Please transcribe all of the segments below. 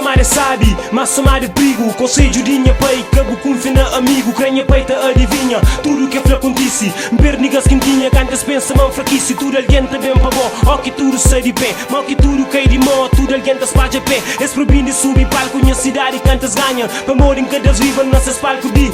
Somada é sabi, mas somada é prigu. Konsedju di nha pai, ka bu kunfia na amigu. Kre nha pai ta adivinha tudu ke fla kontisi. N perde niggas ki N tinha kantu es pensa ma N frakisi. Tudu algen ta ben pa bo, ó ki tudu sai di pé. Ma ó ki tudu kai di mô, tudu algen ta spadja pé. Es proibin di subi palku nha sidadi kantu es ganha. Pamodi N ka da-s riba na ses palku di.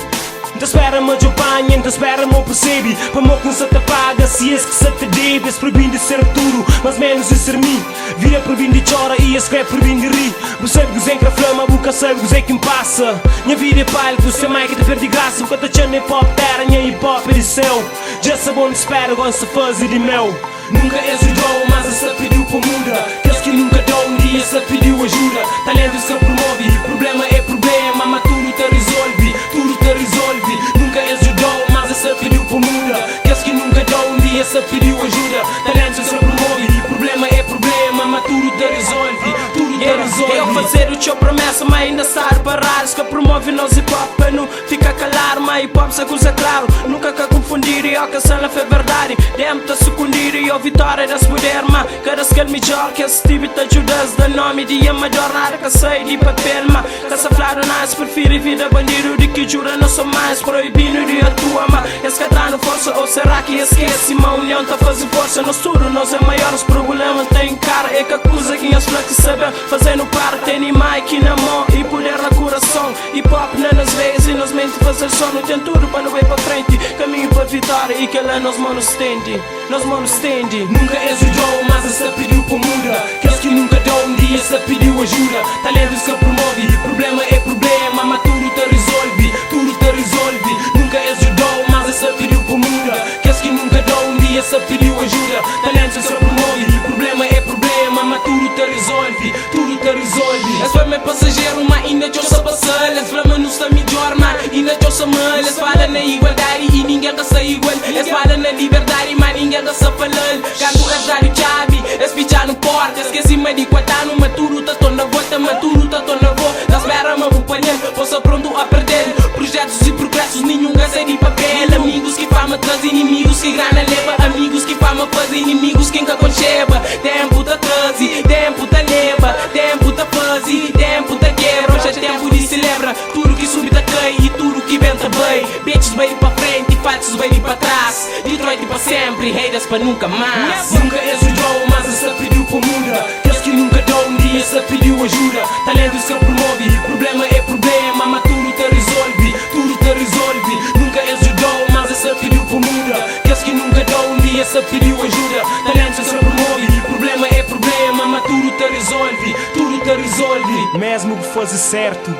N ta spera ma djo panha, N ta spera ma bu persebe Pamó ku N sa ta paga si es ki sa ta debe Es proibin di ser tudu, mas menus di ser mi Vida proibin di txora i es kre proibin di ri Bu sabe kuzê N kre fla, ma bu ka sabe kuzê ki N pasa Nha vida é palku, sen mic ta perde grasa Bu ka ta txan na hip hop tera, nha hip hop é di séu Dja sa bon di spera, gosi N sa faze di meu Nunka es djudou, mas es sa pidiu pa muda Kes ki nunka dou, un dia sa pidiu ajuda Talentus ka promove, prublema é prublema Ma tudu ta rizolve, tudu ta rizolve Nunka es djudou, mas es sa pidiu pa muda Kes ki nunka dou, un dia sa pidiu ajuda Talentus ka promove, prublema é prublema Ma tudu ta rizolve, tudu ta rizolve Eu fazedu txeu promesa, ma inda stadu paradu Ka promove nos hip hop pa nu fika kaladu Ma hip hop sa kuza klaru, nunka ka konfundidu E oka san la fé verdadi, tempu ta sukundidu E o vitória das poder, ma kada kel midjor Kes stibi ta djuda-s da nomi di amador Nada ka sai di papel, ma ka sa fladu nas Prefiri vida bandidu di ki jura no so mais Proibinu di atua, ma es ka tranu forsa Ou será ki esquece, ma união ta faze força Nos tudo, nos é maiores problemas ta encara É ka kuza ki nhas fla ki sabe fazendo para Tem mic na mão e poder na coração Hip hop na nas veias e nos mente fazer som Não tem tudo pa não ir pa frente Caminho pa vitória e que lá nos manos estende Nos manos estende Nunka es djudou, mas es sa pidiu pa muda Kes ki nunka dou, un dia sa pidiu ajuda Talentus ka promove, prublema é prublema Ma tudu ta rizolve, tudu ta rizolve Nunka es djudou, mas es sa pidiu pa muda Kes ki nunka dou, un dia sa pidiu ajuda Talentus ka promove, prublema é prublema Ma tudu ta rizolve, tudu ta rizolve Es fla ma é pasajeru, ma inda txeu sa pasal Es fla ma nu sta midjor, ma inda txeu sa mal Es fala na igualdadi e ninguém ka sa igual Es fala na liberdadi, ma ninguém ka sa falal Kantu es dadu txabi, es fitxanu porta Esqueci ma di kuatanu, ma tudu ta torna volta Ma tudu ta torna volta Na spera ma bu panhal, posa pronto a perder Projetos e progressos, nenhum ka sai di papel Amigos ki fama traz, inimigos ki grana leva Amigos ki fama faz, inimigos ki nka konxeba Tempo ta traze, tempo ta leva Tempo ta faze, tempo ta quebra Hoje é tempo de celebra Tudo que sube ta cai e tudo que vem ta vai Bitches vai pa frente, falsos vai pa trás Detroit pa sempre, haters pa nunca mais Nunka es djudou, mas es sa pidiu pa muda Kes ki nunka dou, un dia sa pidiu ajuda Talentus ka promove, prublema é prublema Ma tudu ta rizolve, tudu ta rizolve Nunka es djudou, mas es sa pidiu pa muda Kes ki nunka dou, un dia sa pidiu ajuda Talentus ka promove, prublema é prublema Ma tudu ta rizolve, tudu ta rizolve Mesmu ku faze certu,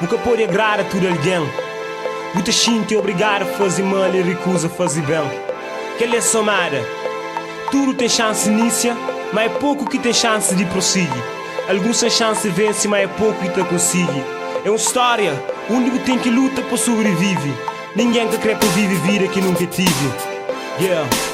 bu ka pode agrada tudu algen Bu ta xinti obrigadu a faze mal e rikuza faze ben Kel é somada Tudu ten xansi inisia, ma é poku ki ten xansi di prosigi Alguns ten xansi di vense, ma é poku ki ta konsigi É un stória undi bu ten ki luta pa sobrevive Ninguém ka kre pa vive vida ki nunka tive Yeah.